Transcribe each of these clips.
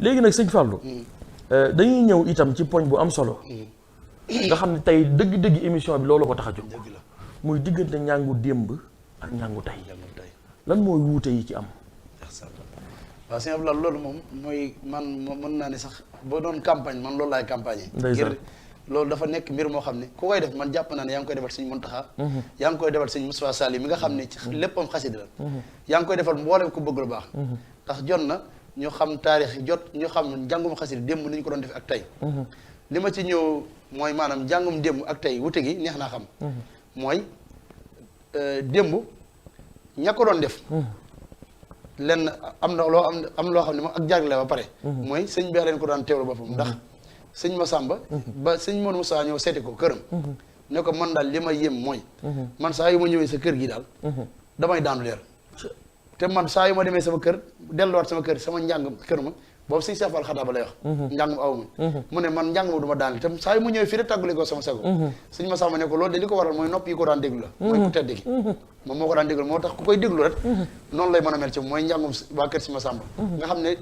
léegi nag sëñ Fallou dañuy ñëw itam ci poñ bu am solo nga xam ne tey dëgg-dëgg émission bi loolu ko tax a jóg muy diggante njàngu démb ak njàngu tey lan mooy wuute yi ci am waaw sëñ Abdoulaye loolu moom mooy man mën naa ne sax boo doon campagne man loolu laay campagne ngir loolu dafa nekk mbir moo xam ne ku koy def man jàpp naa ne yaa ngi koy defal sëñ Muntaxa yaa ngi koy defal sëñ Moustapha Sall mi nga xam ne ci léppam xasida la yaa ngi koy defal mboolem ku bëgg lu baax ndax jot na ñu xam taarix ñu xam njàngum xasida démb ni ñu ko doon def ak tey li ma ci ñëw mooy maanaam njàngum démb ak tey wute gi neex naa xam mooy démb ña ko doon def lenn am na loo xam ne moom ak jagle ba pare mooy sëñ bi leen ko daan teewlu boppam ndax sëñ Masamba ba sëñ Modou Moussa ñëw seeti ko këram ne ko man daal li ma yéem mooy man saa yu ma ñëwee sa kër gi daal damay daanu leer te man saa yu ma demee sama kër delluwaat sama kër sama njàng kër ma boobu sëñ Safal xataa ba lay wax njàngum aw ma mu ne man njàng ma du ma daaneel te saa yu ma ñëwee fii rek tàggale ko sama sago sëñ Masamba ne ko loolu de li ko waral mooy nopp yi ko daan déglu la mooy ku tedd gi moom moo ko daan déglu moo tax ku koy déglu rek noonu lay mën a mel ci mooy njàngum waa kër si Masamba nga xam ne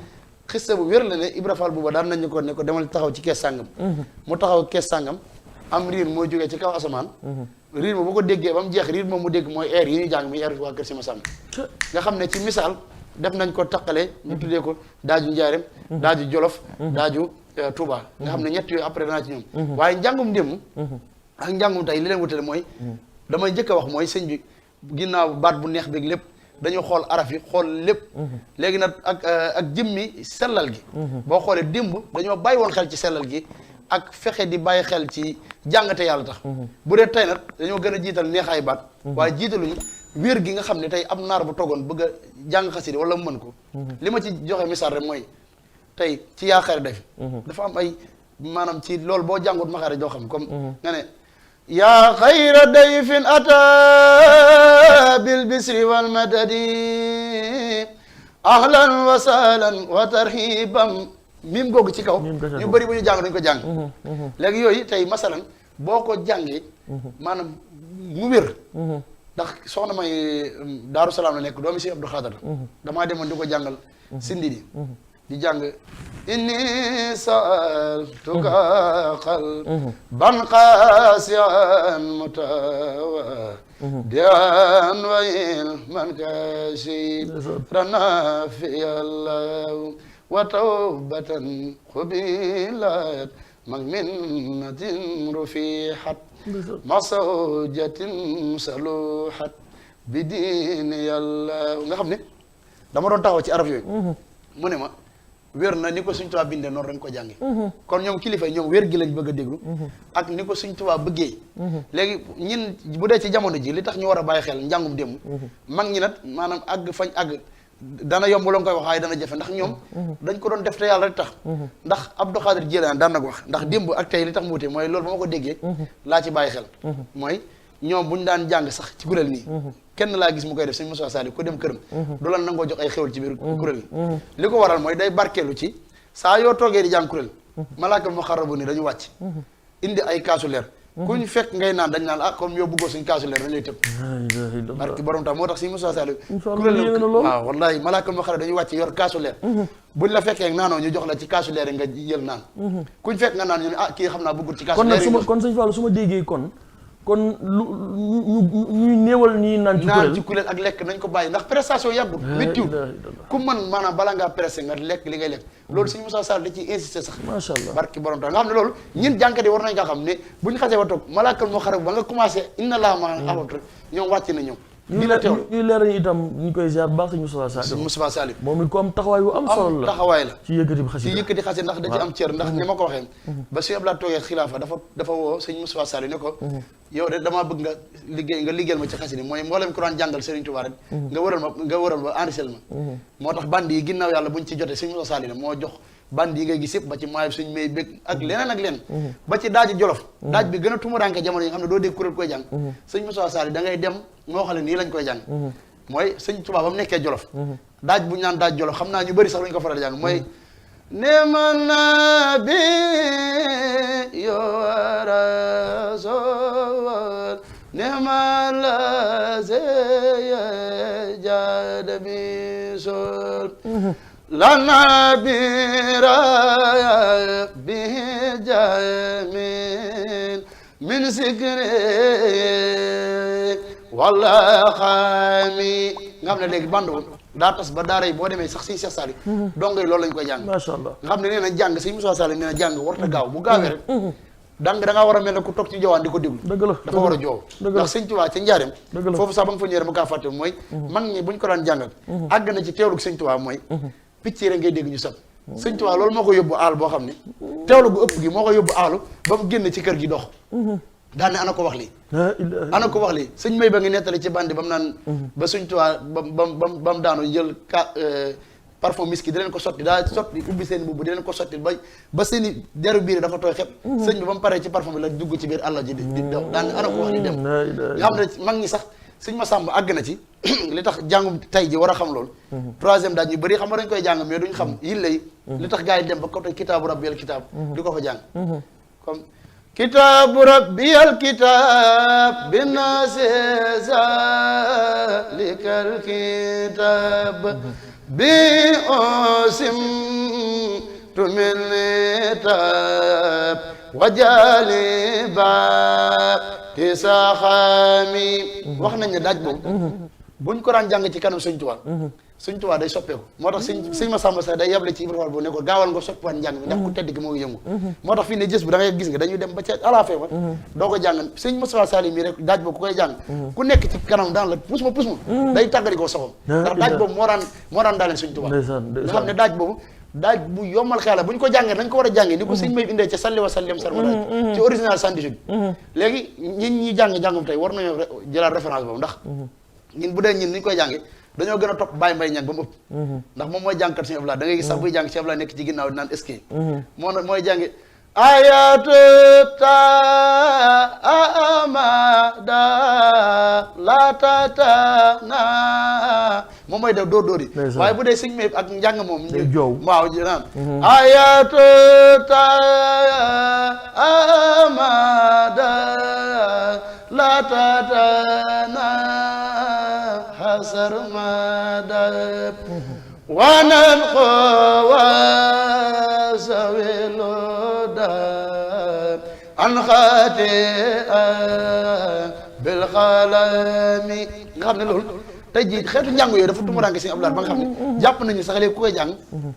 xista bu wér la ne Ibra Fall booba daan nañu ko ne ko demal taxaw ci kees sàngam mu taxaw kees sàngam am riir mooy jógee ci kaw asamaan riir ma bu ko déggee ba mu jeex riir moom mu dégg mooy air yi ñu jàng muy air waa kër si Masamba nga xam ne ci misaal def nañ ko taqale ñu tuddee ko daaju Njaareem daaju Jolof daaju Touba nga xam ne ñett yooyu après danaa ci ñoom waaye njàngum démb ak njàngum tey li leen wutale mooy damay njëkk a wax mooy sëñ bi ginnaaw baat bu neex beeg lépp dañoo xool araf yi xool lépp léegi nag ak jëmmi sellal gi boo xoolee démb dañoo bàyyi woon xel ci sellal gi ak fexe di bàyyi xel ci jàngate yàlla tax bu dee tey nag dañoo gën a jiital neexaay baat waaye jiitaluñu wér gi nga xam ne tey am naar bu toogoon bëgg a jàng xasida wala mu mën ko li ma ci joxe misaal rek mooy tey ci yaa xayra def dafa am ay maanaam ci loolu boo jàngut maxaare doo xam comme nga ne yaa xayra dayfin ata bil bisri wal madadi ahlan wa sahlan wa tarhiban mim googu ci kaw ñu bëri bu ñu jàng dañu ko jàng léegi yooyu tey masalan boo ko jàngee maanaam mu wér ndax soxna may Daaru Salaam la nekk doomi si Abdou Khadar damaa demoon di ko jàngal sindi di jàng inni sa'altuka qalban qasiyan mutawa dian wa ilman kashiran nafiyallahu wa tawbatan qubilat mag minnatin rufihat masawjatin saluhat bi diini yàlla nga xam ne dama doon taxaw ci araf yooyu mu ne ma wér na ni ko Sëñ Tuubaa bindee noonu dañ ko jànge kon ñoom kilifa yi ñoom wér gi lañ bëgg a déglu ak ni ko Sëñ Tuubaa bëggee léegi ñin bu dee ci jamono ji li tax ñu war a bàyyi xel njàngum démb mag ñi nag maanaam àgg fañ àgg dana yomb la nga koy wax waaye dana jafe ndax ñoom dañ ko doon def te yàlla rek tax ndax Abdou Khadir Jilaan daan na ko wax ndax démb ak tey li tax mu wute mooy loolu ba ma ko déggee laa ci bàyyi xel mooy ñoom buñu daan jàng sax ci kuréel nii kenn laa gis mu koy def sëñ Moussa Sall ku dem këram du la nangoo jox ay xéwal ci biir kuréel yi li ko waral mooy day barkeelu ci saa yoo toogee di jàng kuréel malaakal muqarrabu ni dañu wàcc indi ay kaasu leer ku ñu fekk ngay naan dañ naan comme yow bëggoo suñ kaasu leer dañ lay tëb barki borom tax moo tax sëñ Moussa Sall kuréel waaw wallahi malaakal muqarrabu dañu wàcc yor kaasu leer buñ la fekkee naanoo ñu jox la ci kaasu leer nga jël naan kuñ fekk nga naan ñu ne kii xam naa bëggul ci kaasu leer kon sëñ Fallou su ma déggee kon lu ñuy néewal ñi naan ci kuréel ak lekk nañ ko bàyyi ndax prestation yàggul méttiwul ku mën maanaam bala ngaa pressé nga lekk li ngay lekk loolu sëñ Moussa Sall da ciy insisté sax macha allah barki borom tax nga xam ne loolu ñun jànkat yi war nañ nga xam ne buñ xasee ba toog malaakal moo xarab ba nga commencé inna laa ma axawat rek ñoom wàcc na ñoom ñu leer ñu itam ñu koy ziar baax sëñ Moustapha Sall moom it ko am taxawaay bu am solo la taxawaay la ci yëkkati xasida ci yëkkati xasida ndax da ci am cër ndax ni ma ko waxee ba sëñ Abdoulaye toogee xilaafa dafa woo sëñ Moustapha Sall ne ko yow de damaa bëgg nga liggéeyal ma ci xasida mooy mboolem ko daan jàngal Serigne Touba rek nga wëral ma enrichel ma moo tax bandi yi ginnaaw yàlla buñ ci jotee sëñ Moustapha Sall ne moo jox bandi yi ngay gis yëpp ba ci maayib suñ may bëgg ak leneen ba ci daaji Jolof daaj bi gën a tumuranke jamono yi nga xam ne doo dégg kuréel koy jàng sëñ Moustapha Sall da ngay dem moo xam ne nii lañ koy jàng mooy sëñ Touba ba mu nekkee Jolof daaj bu ñu naan daaj Jolof xam naa ñu bëri sax luñu ko faral jàng mooy nema nabi yo rasul nema la zeye jadabi sol lana bira bi jamin min sikri wala xaami nga xam ne léegi band daa tas ba daara yi boo demee sax siñ Cheikh Saliou dongay loolu lañ koy jàng macha allah nga xam ne nee na jàng sëñ Moussa Saliou nee na jàng warta gaaw bu gaawee rek da ngaa war a mel ne ku toog ci jowaan di ko déglu dëgg la dafa war a joow ndax sëñ Tuubaa ca njaareem dëgg la foofu sax ba nga fa ñëwee ma kaa fàtte mooy mag ñi buñ ko daan jàngal àgg na ci teewlu sëñ Tuubaa mooy picc rek ngay dégg ñu sab sëñ Tuubaa loolu moo ko yóbbu aal boo xam ne teewlu gu ëpp gi moo ko yóbbu aalu ba mu génn ci kër gi dox daane ana ko wax lii ana ko wax lii sëñ may ba ngi nettali ci bandi ba mu naan ba sëñ Tuubaa ba mu daanu jël parfum miski di leen ko sotti daa sotti ubbi seen bubb di leen ko sotti ba seen i deru biir dafa tooy xep sëñ bi ba mu paree ci parfum bi la dugg ci biir àll ji di daw daan ana ko wax ni dem nga xam ne mag ñi sax sëñ ma sàmb àgg na ci li tax jàngum tay ji war a xam loolu troisième daaj ñu bëri xam nga dañ koy jàng mais duñ xam yille yi li tax gars yi dem ba côté kitaabu rabbiyal kitaab di ko fa jàng comme kitaabu rabbiyal kitaab binnaasi zalikal kitaab bi osim tumilitab wajali ba ti saxaami wax nañ ne daaj boobu buñ ko daan jàng ci kanam sëñ Tuubaa sëñ Tuubaa day soppeeku moo tax sëñ Masamba sax day yeble ci Ibrahima bu ne ko gaawal nga soppiwaat njàng mi ndax ku tedd gi moo ngi yëngu moo tax fii ne gis bi da ngay gis nga dañuy dem ba ca à la fin ba doo ko jàng sëñ Moustapha Salim mii rek daaj boobu ku koy jàng ku nekk ci kanam daan la pus ma day tàggari koo soxam ndax daaj boobu moo daan daaleen sëñ Tuubaa nga xam ne daaj boobu daaj bu yombal xeela bu ñu ko jàngee dañ ko war a jàngee ni ko sëñ may indee ca salli wa sallim sarmadaaj ci original scientifique léegi ñi jàngum tey war nañoo jëlaat référence boobu ndax ñun bu dee ñun ni ñu koy jàngee dañoo gën a topp Baye Mbaye Niang ba mu ëpp ndax moom mooy jàngkat Cheikh Abdoulaye da ngay gis sax buy jàng Cheikh Abdoulaye nekk ci ginnaaw di naan eskay mooy jàngi ayatu ta amada la tata na moom mooy def dóor yi waaye bu dee sëñ may ak njàng moom waaw naan ayatu ta amada la tata na hasar madab wanan qawa sawelo an xaate bil xalami nga xam ne loolu tey jii xeetu njàng yooyu dafa tumuraanke sëñ Abdoulaye ba nga xam ne jàpp nañu sax léegi ku koy jàng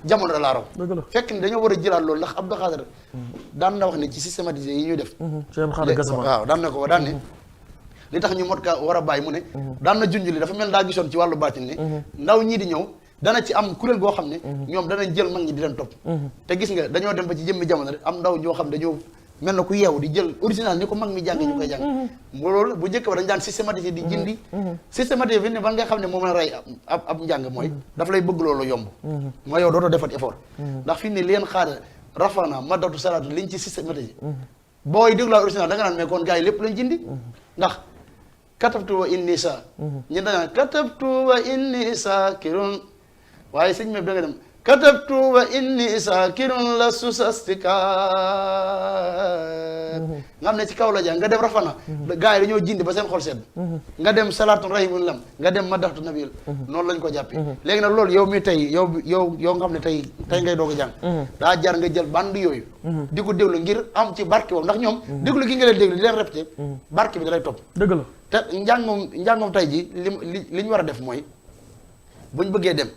jamono da laa raw fekk ni dañoo war a jëlaat loolu ndax Abdou Khadre daan na wax ne ci systématisé yi ñuy def waaw daan na ko daan ne li tax ñu mot ka war a bàyyi mu ne daan na junj li dafa mel daa gisoon ci wàllu baatin ne ndaw ñii di ñëw dana ci am kuréel goo xam ne ñoom danañ jël mag ñi di leen topp te gis nga dañoo dem ba ci jëmmi jamono rek am ndaw ñoo xam dañoo mel na ku yeewu di jël original ni ko mag mi jàngee ñu koy jàng loolu bu njëkk ba dañ daan systématiser di jindi systématiser fi ne ba nga xam ne moom la rey ab njàng mooy dafa lay bëgg loolu yomb mooy yow dootoo defat effort ndax fi ne leen xaar rafana madatu salatu liñ ci systématiser booy déglu original da nga naan mais kon gars yi lépp lañ jindi ndax katabtu wa inni sa ñu danaan katabtu wa inni sakirun waaye sëñ me da nga dem katabtu wa inni sakirun la susastika nga xam ne ci kaw la jàng nga dem rafana gars yi dañoo jindi ba seen xol sedd nga dem salaatun rahimun lam nga dem madatu nabil noonu lañ ko jàppee léegi nag loolu yow mi tey yow nga xam ne tey ngay doog a jàng daa jar nga jël band yooyu di ko déglu ngir am ci barke boobu ndax ñoom déglu gi nga leen déglu di leen répété barke bi da lay topp dëgg la te njàngum tey ji li ñu war a def mooy buñ bëggee dem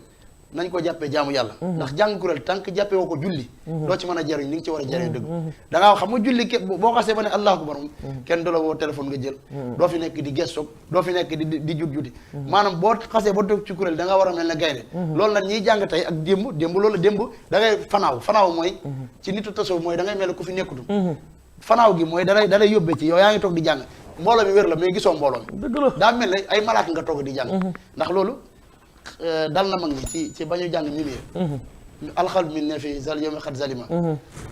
nañ ko jàppee jaamu yàlla ndax jàng kuréel tant que jàppee woo ko julli doo ci mën a jariñ li nga ci war a jariñ dëgg da ngaa xam nga julli boo xasee ba ne allahu akbar kenn du la woo téléphone nga jël doo fi nekk di gestoog doo fi nekk di juti maanaam boo xasee ba toog ci kuréel da nga war a mel ne gaynde loolu nag ñiy jàng tey ak démb loolu démb da ngay fanaaw mooy ci nitu tasawuf mooy da ngay mel ne ku fi nekkutu fanaaw gi mooy dalay yóbbee ci yow yaa ngi toog di jàng mbooloo mi wér la mais gisoo mbooloo mi daa mel ne ay malaaka nga toog di jàng ndax loolu dal na mag ñi ci bañu jàng mimie alxal mi ne fi zal yomi xat zalima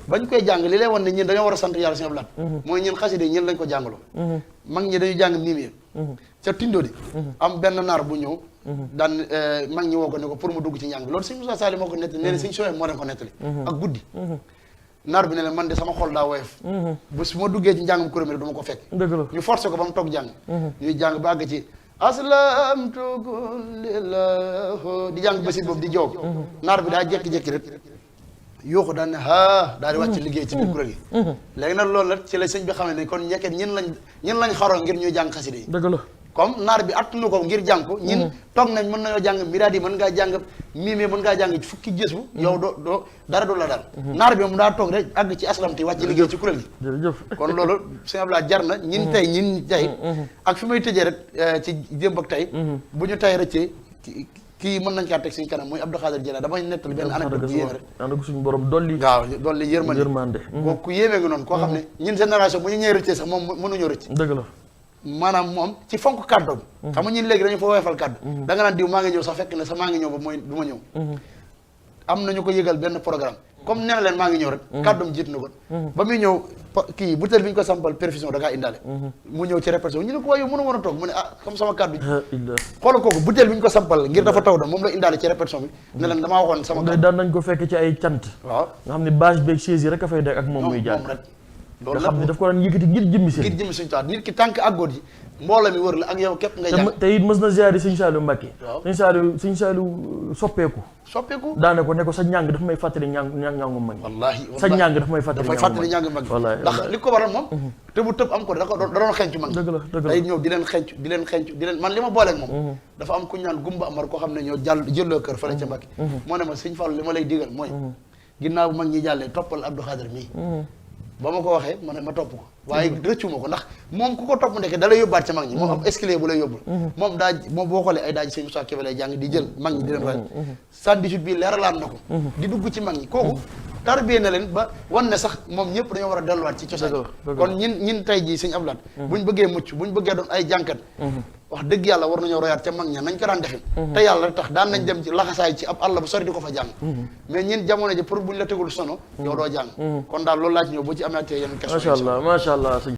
bañ koy jàng li lay wan ne ñun dañoo war a sant yàlla suñu blaat mooy ñun xaside ñun lañ ko jàngaloo mag ñi dañu jàng mimie ca tindo di am benn naar bu ñëw daan mag ñi woo ko ne ko pour mu dugg ci njàng bi loolu sëñ Moussa Sali moo ko nettali nee na sëñ Soye moo leen ko nettali ak guddi naar bi ne leen man de sama xol daa woyof bu su ma duggee ci njàngum kuréel mi dama ko fekk ñu forcé ko ba mu toog jàng ñuy jàng ba àgg ci aslamtu kullilahu di jàng basit boobu di joog naar bi daa jékki-jékki rek yooxu daan ne daal di wàcc liggéey ci biir kuréel gi léegi nag loolu la ci la sëñ bi xamee ne kon ñekket ñin lañ xaroon ngir ñuy jàng xasida yi dëgg la comme naar bi attunu ko ngir jàng ko ñin toog nañ mën nañoo jàng miraad yi mën ngaa jàng miime mën ngaa jàng fukki jësu yow doo dara du la dal naar bi mu daa toog rek àgg ci aslamti wàcc liggéey ci kuréel gi jërëjëf kon loolu sëñ Abdoulaye jar na ñin tey ak fi may tëjee rek ci démb ak tey bu ñu tay rëccee kii mën nañ kaa teg suñu kanam muy Abdou Khadir Jilani damay nettali benn anecdote bu yéeme rek ànd ko suñu borom dolli waaw dolli yërmande kooku ku yéeme nga noonu koo xam ne ñun génération bu ñu ñëwee rëccee sax moom mënuñoo rëcc dëgg la maanaam moom ci fonk kàddoom xam nga ñun léegi dañu fa woyofal kàddu da nga naan diw maa ngi ñëw sax fekk ne sa maa ngi ñëw ba mooy du ma ñëw am nañu ko yëgal benn programme comme nee na leen maa ngi ñëw rek kàddoom jiit na ko ba muy ñëw kii butéel bi ñu ko sampal perfusion da kaa indaale mu ñëw ci répétition ñu ne ko waaye yow mënu woon a toog mu ne comme sama kàddu xoolal kooku butéel bi ñu ko sampal ngir dafa taw da moom la indaale ci répétition bi ne leen damaa waxoon sama kàddu daan nañ ko fekk ci ay cant waaw nga xam ne bâche beeg chaise yi rek a fay dek ak moom muy jàng loolu nga xam ne daf ko daan yëkkati ngir jëmmi seen ngir jëmmi suñu taat nit ki tànk àggoot yi mbooloo mi wër la ak yow képp ngay jàng te it mës na ziyaari sëñ Saliou Mbacké waaw sëñ Saliou soppeeku daane ko ne ko sa ñàng dafa may fàttali ñàngu mag wallaahi sa ñàng dafa may fàttali ñàng mag ndax li ko waral moom te bu tëb am ko da doon xencu mag dëgg la day ñëw di leen xencu man li ma booleeg moom dafa am ku ñu naan Gumba Amar koo xam ne ñoo jëlloo kër fële ca Mbacké moo ne ma sëñ Fallou li ma lay digal mooy ginnaaw bu mag ñi jàllee toppal Abdou Khadir mii ba ma ko waxee ma topp ko waaye rëccu ma ko ndax moom ku ko topp ndeke da lay yóbbaat ca mag ñi moom am escalier bu lay yóbbul moom boo xoolee ay daaj sëñ Moussa Kébé lay jàng di jël mag ñi di leen roy 118 bii leeralaan na ko di dugg ci mag ñi kooku tarbiyee na leen ba wan ne sax moom ñëpp dañoo war a delluwaat ci cosaan kon ñin tey jii sëñ Abdoulaye buñ bëggee mucc buñ bëggee doon ay jànkat wax dëgg yàlla war nañoo royaat ca mag ña nañ ko daan defin te yàlla rek tax daan nañ dem ci laxasaay ci ab àll bu sori di ko fa jàng mais ñin jamono ji pour buñ la tegul sono yow doo jàng kon daal loolu laa ci ñëw boo ci amaatee yenn question macha allah